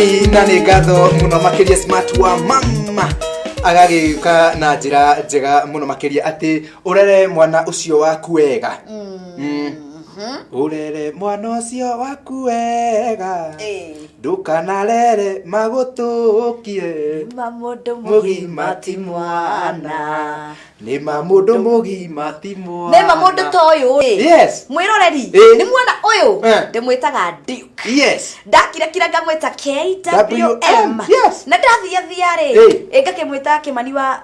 Ĩni na nĩ ngatho mũno makĩria Smart wa Mama agagĩũka na njĩra njega mũno makĩria atĩ ũrere mwana ũcio waku wega. Ũrere mwana ũcio waku wega, ndũkanarere magũtũkie. Ma mũndũ mũgima ti mwana, nĩ ma mũndũ mũgima ti mwana. Nĩ ma mũndũ ta ũyũ ĩ. Mwĩroreri, nĩ mwana ũyũ ndĩmwĩtaga Duke. Ndakirakira ngamwĩta KWM. Na ndathiathia rĩ, ngakĩmwĩta Kĩmani wa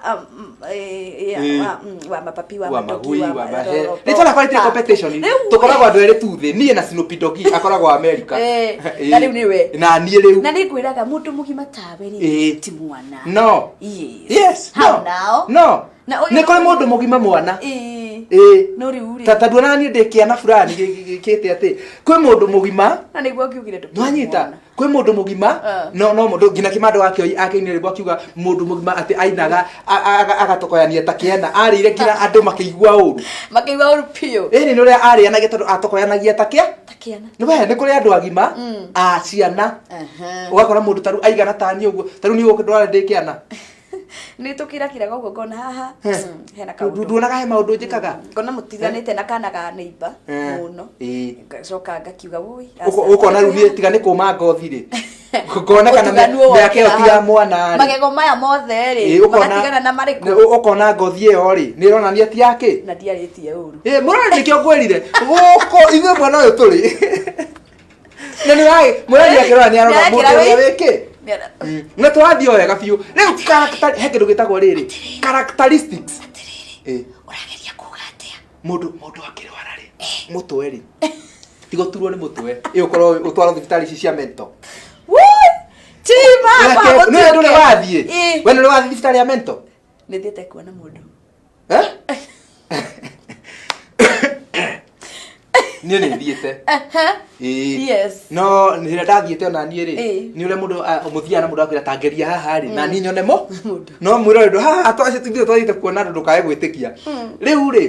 wa mapapi, wa wa madogi, magui, wa wa mahe. Rĩtwa rĩakwa rĩtirĩ competition. Rĩu Tũkoragwo andũ erĩ tu thĩ, niĩ na Snoopy Doggy akoragwo America. Na rĩu nĩwe. Na niĩ rĩu. Na nĩ ngwĩraga mũndũ mũgima tawe rĩ, ti mwana. No. Yes. Yes. How No. now? No. Na ũyũ Nĩ kũrĩ mũndũ mũgima mwana. No rĩu rĩ. Ta nduonaga niĩ ndĩ kĩana fulani gĩkĩte atĩ kwĩ mũndũ mũgima. Na nĩguo ngiugire ndũkĩrĩ Nwanyita mwana. Kwĩ mũndũ mũgima. No mũndũ nginya Kĩmandũ wakĩoi akĩinire rwĩmbo akiuga mũndũ mũgima atĩ ainaga agatokoyania ta kĩana, arĩire nginya andũ makĩigua ũru. Makĩigua ũru biũ. Ĩni nĩ ũrĩa arĩanagia tondũ atokoyanagia ta kĩa Ta kĩana. Nĩ we nĩ kũrĩ andũ agima a ciana. Ũgakora mũndũ tarĩu aigana taniĩ ũguo, tarĩu niĩ gũkũ ndũrarĩ ndĩ kĩana. Nĩ tũkirakiraga ũguo ngona haha hena kaũndũ. Nduonaga he maũndũ njĩkaga. Ngona mũtiganĩte na kana ga neighbor mũno. Ngacoka ngakiuga woi. Ũkona rĩu niĩ tiga nĩ kũma ngothi rĩ, ngona kana Ũtiganu mĩaka ĩyo wokĩra ti ya hau. mwana rĩ. Magego maya mothe rĩ, magatigana na marĩkũ? Ũkona ngothi ĩyo rĩ, nĩ ĩronania ti yakĩ. Na ndiarĩtie ũru. Mũrore nĩkĩo ngwĩrire gũkũ ithuĩ mwena ũyũ tũrĩ na nĩ ũragĩ mũrori akĩrora nĩ arona mũndũ Nĩarekĩra ũrĩa wĩ- wĩkĩ. Na tũrathiĩ o wega biũ rĩu. He kĩndũ gĩtagwo rĩrĩ characteristics. Ũrageria kuga atĩa? Mũndũ akĩrwara rĩ, mũtwe rĩ, tiga ũturwo nĩ mũtwe ĩ, ũkorwo ũtwarwo thibitarĩ ici cia mental. Woi! Tima kwa Nĩ ndũrĩ wathiĩ? We nĩ wathiĩ thibitarĩ ya mental? Nĩ thiĩte kuona mũndũ. Eh? Niĩ nĩ thiĩte. No nĩ rĩrĩa ndathiĩte ona niĩ rĩ, nĩ ũrĩa mũndũ mũthiaga na mũndũ akwĩra tangeria haha rĩ, na niĩ nyone mo Mũndũ. No mwĩrore ndũ haha ithuĩ twathiĩte kuona andũ, ndũkae gwĩtĩkia rĩu rĩ.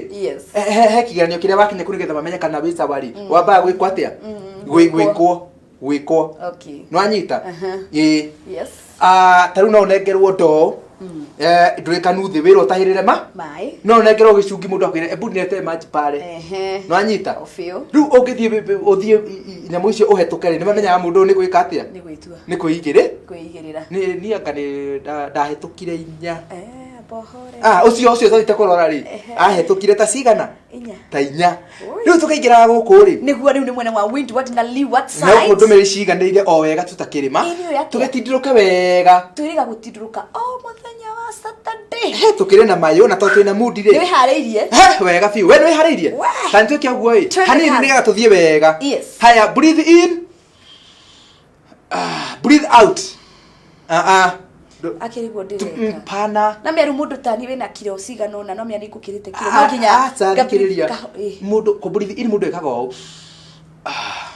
He kĩgeranio kĩrĩa wakinya kũ nĩgetha mamenye kana wĩ sawa rĩ, wambaga gwĩkwo atĩa? Gwĩkwo. Nĩwanyita? Ĩĩ. Ah, ta rĩu no ũnengerwo ndoo ndũrĩkanu thĩ wĩrwo ũtahĩrĩre ma Maĩ. No ũnengerwo gĩcungi, mũndũ akwĩre ebu nete maji pale. Nĩwanyita? O biũ. Rĩu ũngĩthiĩ ũthiĩ nyamũ icio ũhetũke rĩ, nĩmamenyaga mũndũ ũyũ nĩ gwĩka atĩa. Nĩ gwĩtua. Nĩ kwĩigĩrĩ Kwĩigĩrĩra. Niĩ anga nĩ ndahĩtũkire inya. Bohore. Ah, ũcio twathiĩte kũrora rĩ, ahĩtũkire ta cigana? Inya. Ta inya. Ui. Rĩu tũkaingĩra gũkũ rĩ, Nĩguo rĩu nĩ mwena wa windward na leeward na gũkũ side. ndũmĩrĩri ciganĩire o wega tũtakĩrĩma. Ĩ, nĩ ũyũ atĩa? Tũgĩtindĩrũke wega. Twĩrĩga gũtindũrũka o mũthenya wa Saturday. He tũkĩrĩ na mayũ na tondũ twĩna mundi Nĩ rĩ. wĩharĩirie? He wega biũ, we nĩ wĩharĩirie? We. Ta nĩtwĩke ũguo ĩ, Twende hanini kazi. nĩgetha tũthiĩ wega. Haya, breathe in. Ah, breathe out. Ah, ah. Akĩrĩguo ndĩreka. Pana. Na mĩaru mũndũ tani wĩna kiro cigana ũna, no mĩaru ngũkĩrĩte kiro no nginya Aca, thikĩrĩria. Mũndũ kũ breathe in, mũndũ ekaga ũũ.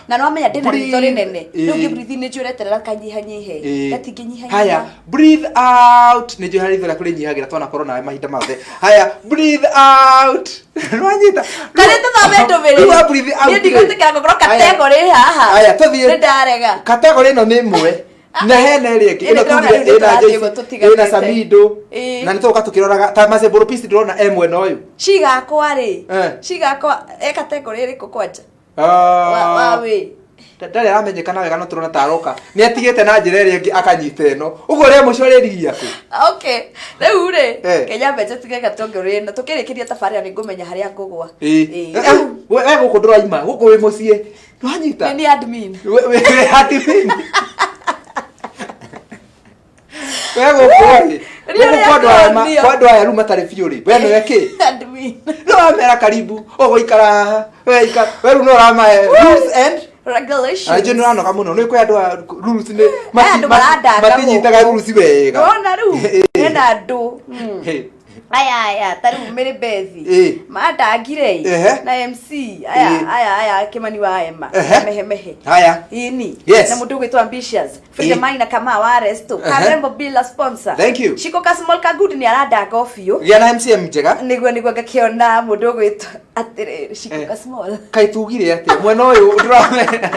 Na no amenya ndĩna Breathe. ritho rĩnene. Rĩu ngĩ breathe in nĩ njũĩ ũreterera kanyihanyihe. Gatingĩnyihanyiha. Haya, breathe out. Nĩ njũĩ harĩ ritho rĩaku rĩnyihagĩra twanakorwo nawe mahinda mothe. Haya, breathe out. Nĩwanyita? Karĩ tũthome ndũmĩrĩri. Rĩu wa breathe out Niĩ rĩ. ndigwĩtĩkĩra ngũkorwo category haha. Haya, tũthiĩ. Nĩ ndarega. Category ĩno nĩ ĩmwe na hena ĩrĩa ĩngĩ. Ĩno Ĩno ndĩrona tugire rĩu nĩ ĩna tũrathiĩ Joyce, ũguo tũtiganĩte. ĩna Samido. Na nĩ tũgũka tũkĩroraga ta Maceboro Peace, ndĩrona e mwena ũyũ. Cigakwa rĩ, cigakwa e category ĩrĩkũ kwanja? Wa wĩ. Ndarĩ aramenyekana wega, no tũrona ta aroka nĩ atigĩte na njĩra ĩrĩa ĩngĩ akanyita ĩno ũguo rĩa mũico rĩrigia kũ. Okay, rĩu rĩ, Kenya mbeca tige category ĩno tũkĩrĩkĩria tabarĩra nĩ ngũmenya harĩa ngũgwa. Rĩu We gũkũ ndũraima, gũkũ wĩ mũciĩ, nĩwanyita? Nĩ ni admin. We admin. We gũkũ rĩ, Niĩ gũkũ kwa andũ aya nĩakũnio. kwa andũ aya rĩu matarĩ biũ rĩ, we nĩwe kĩ? Admin. Nĩ wamera karibu ũgũikara haha, we ikara we rĩu no ũramahe rules and regulations. Na njũĩ nĩ ũranoga mũno, nĩ kwĩ andũ a rules nĩ Aya andũ marandanga matinyitaga gũkũ. rules wega. Wona rĩu hena andũ. Aya aya ta rĩu Mary Beth mandangire na MC aya aya aya Kimani wa Emma mehe mehe. Haya. Ini na mũndũ ũgwĩtwo Ambitious Freedom Maina Kama wa Resto Karembo Bila sponsor. Thank you. Shiko ka small ka good nĩ arandanga o biũ. Gĩa na MCM njega. Nĩguo ngakĩona mũndũ ũgwĩtwo atĩrĩrĩ Shiko ka small. Kaĩ tugire atĩa mwena ũyũ ndũramenya?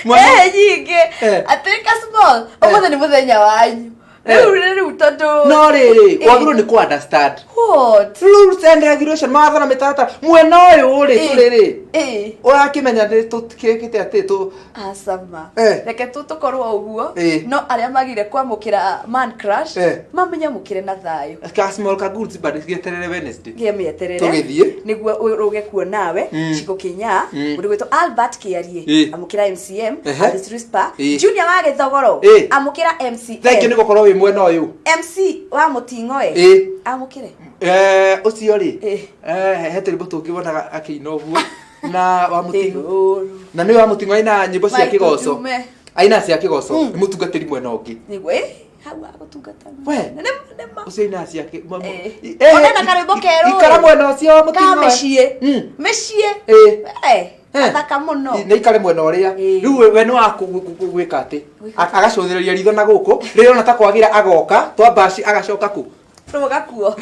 Mwana- Eh, nyingĩ Eh. atĩ ka small ũmũthĩ nĩ mũthenya wanyu Eh. rĩu rĩu tondũ No rĩrĩ, Eh. wagĩrĩirwo nĩ kũ understand What? Rules and regulation, mawatho na mĩtaratara. Mwena ũyũ rĩ, Eh. tũrĩ rĩ, Eh. ũrakĩmenya nĩ tũkĩkĩte atĩ tũ Acama. Eh. Reke tu tũkorwo ũguo Eh. no arĩa magire kwamũkĩra man crush Eh. mamenyamũkĩre na thayũ Ka small ka goods but gĩeterere Wednesday. gĩamĩeterere Tũgĩthiĩ. nĩguo ũrũge kuo nawe Ciko Kĩnya mũndũ gwĩtwo Albert Kĩarie amũkĩra MCM Alice Rispa Junior wa Gĩthogoro amũkĩra MCM. Thank you nĩ gũkorwo wĩ mwena ũyũ. MC wa Mũting'oe amũkĩre. Ũcio rĩ, he tũrwĩmbo tũngĩ wonaga akĩina ũguo na wa Mũting'o, na nĩ wa Mũting'o aina nyĩmbo cia Michael kĩgoco. Jume. Aina cia kĩgoco, nĩ mũtungatĩri mwena ũngĩ. Nĩguo hau agũtungata. We. Nĩ nĩ ma. Ũcio aina cia Ona na karwĩmbo kerũ Ikara mwena ũcio wa ka Mũting'oe. mĩciĩ mĩciĩ athaka mũno. Nĩ ikare mwena ũrĩa. Rĩu we nĩ wa gwĩka atĩ agacũthĩrĩria ritho na gũkũ rĩrĩa ona ta kwagĩra agoka twambaci agacoka ku Rũga kuo.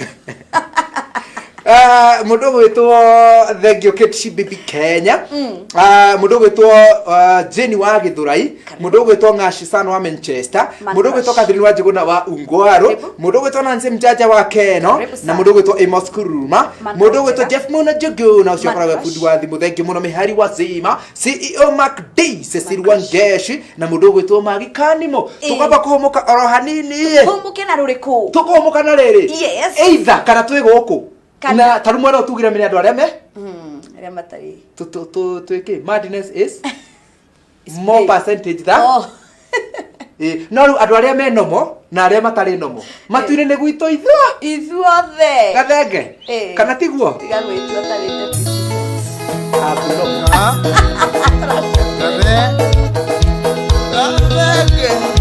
Mũndũ ũgwĩtwo Thengio Kate Bibi Kenya, mũndũ ũgwĩtwo Jane wa Gĩthũrai, mũndũ ũgwĩtwo Ng'ashi San wa Manchester, Man mũndũ ũgwĩtwo crush. Catherine wa Njũgũna wa Ungwaru, Karibu. mũndũ ũgwĩtwo Nancy Mjanja wa Keno, Karibu na sana. mũndũ ũgwĩtwo Amos Kuruma, Man mũndũ crush ũgwĩtwo njega. Jeff Muna Njũgũna ũcio Man akoragwo crush. bundi wa thimũ. Thengio mũno Mĩhari wa Zima, CEO Mark D, Cecil Wangeshi, na mũndũ ũgwĩtwo Magi Kanimo. Tũkwamba kũhũmũka oro hanini. Hũmũke na rũrĩkũ? Tũkũhũmũka na rĩrĩ, either kana twĩ gũkũ Kana. Na tarĩu mwena ũyũ tugire mĩnĩ andũ arĩa me Arĩa matarĩ twĩkĩ madness is more percentage than Oh. No rĩu andũ arĩa me nomo na arĩa matarĩ nomo matuire nĩ gwitũ ithuo Ithuothe. Gathenge. Kana tiguo? Tiga gwĩtua tarĩ deputy. Abnormal. Gathenge. Gathenge.